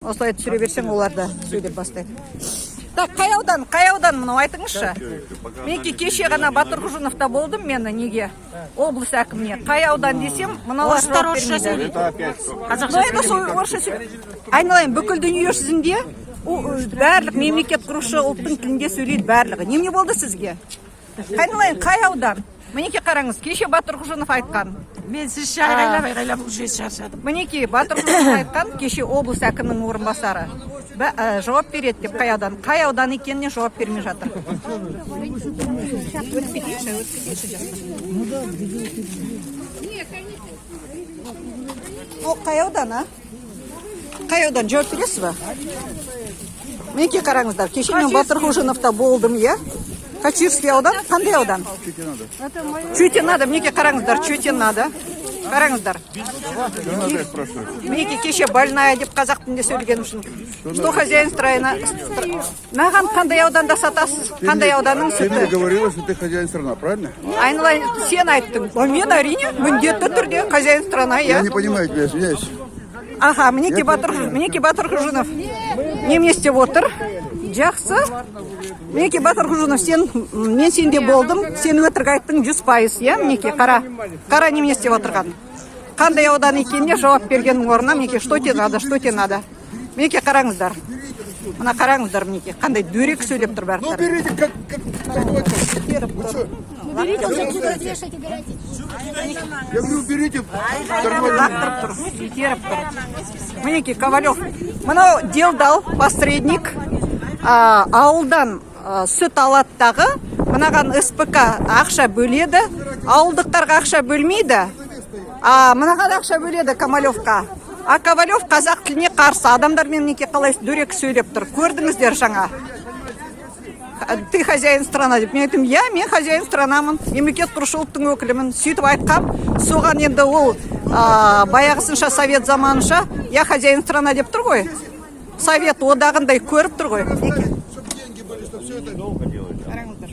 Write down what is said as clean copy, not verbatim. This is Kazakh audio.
Осылай түсіре берсең, олар да сөйлеп бастайды. Так, қай аудан, қай аудан мынау, айтыңызшы? Мінекей, кеше ғана Батырқожиновта болдым мен, неге облыс әкіміне. Қай аудан десем, мыналар Орыстар жауап орысша бермейді. сөйлейді. Это опять что? Қазақша Ну, это сол орысша Айналайын, бүкіл дүние жүзінде барлық мемлекет құрушы ұлттың тілінде сөйлейді барлығы. Немене болды сізге? Айналайын, қай аудан? Мінекей, қараңыз, кеше Батырқожинов айтқан. Мен сізше айғайлап айғайлап уже шаршадым. Мінекей, Батырқожинов айтқан кеше, облыс әкімінің орынбасары. Жауап береді деп, қай аудан, қай аудан екеніне жауап бермей жатыр. Өтіп кетейінші, өтіп кетейінші, жастар. О, қай аудан, а? Қай аудан, жауап бересіз ба? Мінекей, қараңыздар, кеше мен Батырқожиновта болдым, иә. Качирский аудан, қандай аудан? Чуть надо, мінекей, қараңыздар, чуть надо. Қараңыздар. Мінекей, кеше больная деп қазақ тілінде сөйлеген үшін. Что хозяин страна? Маған қандай ауданда сатасыз? Қандай ауданның Ты мне сүті? говорила, что ты хозяин страна, правильно? Айналайын, сен айттың. А мен, әрине, міндетті түрде хозяин страна, Я иә. не понимаю тебя, извиняюсь. Аха, мінекей, Батыр, мінекей, Батырқожинов немене істеп отыр? Жақсы. Мінекей, Батырқожинов, сен, мен сенде болдым, сен өтірік айттың 100%, иә? Мінекей, қара. Қара, немене істеп отырған. Қандай аудан екеніне жауап бергеннің орнына, мінекей, что тебе надо, что тебе надо. Мінекей, қараңыздар. Мына қараңыздар, мінекей, қандай дөрекі сөйлеп тұр Ну барлықтары. берите, как это? Теріп тұр. Уберите уже отсюда, вешать, убирайте. Я говорю, уберите. Нормально. Лақтырып тұр, итеріп тұр. Мінекей, Ковалев. Мынау делдал, посредник. Ауылдан сүт алады дағы, мынаған СПК ақша бөледі, ауылдықтарға ақша бөлмейді, а мынаған ақша бөледі, Ковалевқа. А Ковалев қазақ тіліне қарсы. Адамдармен, мінекей, қалай дөрекі сөйлеп тұр. Көрдіңіздер жаңа. Ты хозяин страна деп. Мен айттым, иә, мен хозяин странамын, мемлекет құрушы ұлттың өкілімін. Сөйтіп айтқам, соған енді ол баяғысынша, совет заманынша, я хозяин страна деп тұр ғой. Совет одағындай көріп тұр ғой. Мінекей. Чтобы деньги были, чтобы все это. Қараңыздар.